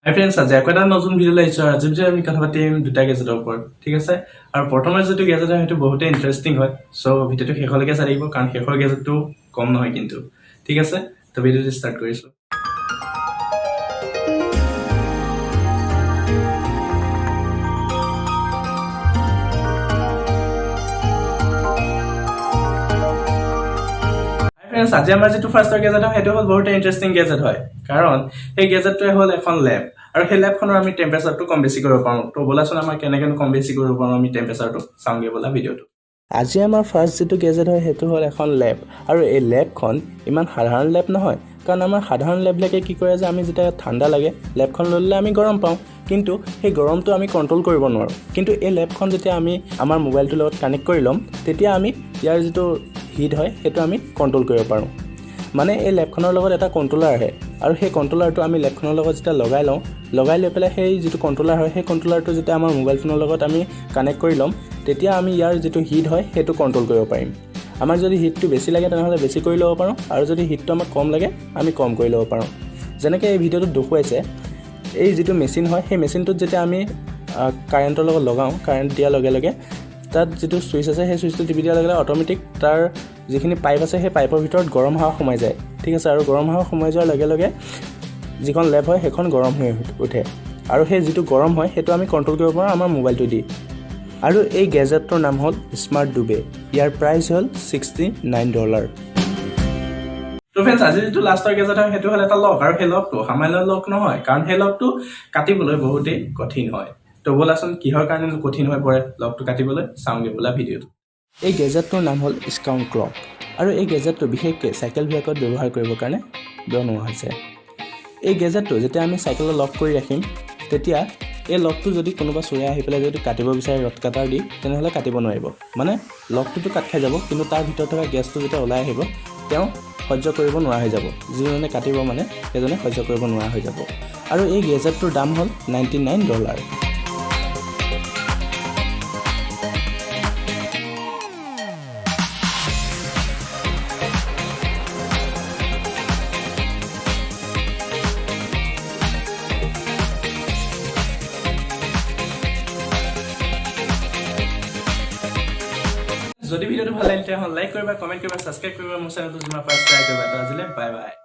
হাই friends, আজি আকৌ এটা নতুন ভিডিঅ' লৈ আহিছোঁ আৰু আজি ভিডিঅ'ত আমি কথা পাতিম দুটা গেজেটৰ ওপৰত, ঠিক আছে? আৰু প্ৰথমে যিটো গেজেট হয়, সেইটো বহুতেই ইণ্টাৰেষ্টিং হয়। চ' ভিডিঅ'টো শেষলৈকে চাই থাকিব, কাৰণ শেষৰ গেজেটটো কম নহয় কিন্তু। ঠিক আছে, তো ভিডিঅ'টো ষ্টাৰ্ট কৰিছোঁ। ফ্ৰেণ্ডছ, আজি আমাৰ যিটো ফাৰ্ষ্টৰ গেজেট হয়, সেইটো হ'ল বহুতে ইণ্টাৰেষ্টিং গেজেট হয়, কাৰণ সেই গেজেটটোৱে হ'ল এখন লেম্প আৰু সেই লেম্পখনৰ আমি টেম্পাৰেচাৰটো কম বেছি কৰিব পাৰোঁ। তো ব'লাচোন, আমাৰ কেনেকৈনো কম বেছি কৰিব পাৰোঁ আমি টেম্পাৰেচাৰটো, চাওঁগৈ ব'লা ভিডিঅ'টো। আজি আমাৰ ফাৰ্ষ্ট যিটো গেজেট হয়, সেইটো হ'ল এখন লেম্প। আৰু এই লেম্পখন ইমান সাধাৰণ লেম্প নহয়, কাৰণ আমাৰ সাধাৰণ লেম্পবিলাকে কি কৰে যে আমি যেতিয়া ঠাণ্ডা লাগে, লেম্পখন লৈ ল'লে আমি গৰম পাওঁ, কিন্তু সেই গৰমটো আমি কণ্ট্ৰল কৰিব নোৱাৰোঁ। কিন্তু এই লেম্পখন যেতিয়া আমি আমাৰ মোবাইলটোৰ লগত কানেক্ট কৰি ল'ম, তেতিয়া আমি ইয়াৰ যিটো হিট হয়, সেইটো আমি কণ্ট্ৰল কৰিব পাৰোঁ। মানে এই লেম্পখনৰ লগত এটা কণ্ট্ৰলাৰ আহে আৰু সেই কণ্ট্ৰলাৰটো আমি লেম্পখনৰ লগত যেতিয়া লগাই লওঁ, লগাই লৈ পেলাই সেই যিটো কণ্ট্ৰলাৰ হয়, সেই কণ্ট্ৰলাৰটো যেতিয়া আমাৰ মোবাইল ফোনৰ লগত আমি কানেক্ট কৰি ল'ম, তেতিয়া আমি ইয়াৰ যিটো হিট হয়, সেইটো কণ্ট্ৰল কৰিব পাৰিম। আমাক যদি হিটটো বেছি লাগে, তেনেহ'লে বেছি কৰি ল'ব পাৰোঁ আৰু যদি হিটটো আমাক কম লাগে, আমি কম কৰি ল'ব পাৰোঁ। যেনেকৈ এই ভিডিঅ'টোত দেখুৱাইছে, এই যিটো মেচিন হয়, সেই মেচিনটোত যেতিয়া আমি কাৰেণ্টৰ লগত লগাওঁ, কাৰেণ্ট দিয়াৰ লগে লগে তাত যিটো ছুইচ আছে, সেই ছুইচটো টিপি দিয়াৰ লগে লগে অট'মেটিক তাৰ যিখিনি পাইপ আছে, সেই পাইপৰ ভিতৰত গৰম হাৱা সোমাই যায়, ঠিক আছে? আৰু গৰম হাৱা সোমাই যোৱাৰ লগে লগে যিখন লেম্প হয়, সেইখন গৰম হৈ উঠে আৰু সেই যিটো গৰম হয়, সেইটো আমি কণ্ট্ৰল কৰিব পাৰোঁ আমাৰ মোবাইলটো দি। আৰু এই গেজেটটোৰ নাম হ'ল স্মাৰ্ট ডুবে। ইয়াৰ প্ৰাইচ হ'ল $69। তো ফ্ৰেণ্ডছ, আজি যিটো লাষ্টৰ গেজেট হয়, সেইটো হ'ল এটা লক। আৰু সেই লকটো সামান্য লক নহয়, কাৰণ সেই লকটো কাটিবলৈ বহুতেই কঠিন হয়। তো ব'লাচোন, কিহৰ কাৰণে কঠিন হৈ পৰে লকটো কাটিবলৈ, চাওঁগৈ ব'লা ভিডিঅ'টো। এই গেজেটটোৰ নাম হ'ল স্কাউণ্ড ক্লক আৰু এই গেজেটটো বিশেষকৈ চাইকেলবিলাকত ব্যৱহাৰ কৰিবৰ কাৰণে বনোৱা হৈছে। এই গেজেটটো যেতিয়া আমি চাইকেলত লক কৰি ৰাখিম, তেতিয়া এই লকটো যদি কোনোবা চোৰে আহি পেলাই যদি কাটিব বিচাৰে ৰড কাটাৰ দি, তেনেহ'লে কাটিব নোৱাৰিব। মানে লকটোতো কাট খাই যাব, কিন্তু তাৰ ভিতৰত থকা গেছটো যেতিয়া ওলাই আহিব, তেওঁ সহ্য কৰিব নোৱাৰা হৈ যাব। যিজনে কাটিব, মানে সেইজনে সহ্য কৰিব নোৱাৰা হৈ যাব। আৰু এই গেজেটটোৰ দাম হ'ল $99। যদি ভিডিঅ'টো ভাল লাগিল, তেনেহ'লে লাইক কৰিবা, কমেণ্ট কৰিবা, ছাবস্ক্ৰাইব কৰিবা মোৰ চেনেলটো, যিমান পাৰা ট্ৰাই কৰিবা। তো আজিলৈ বাই বাই।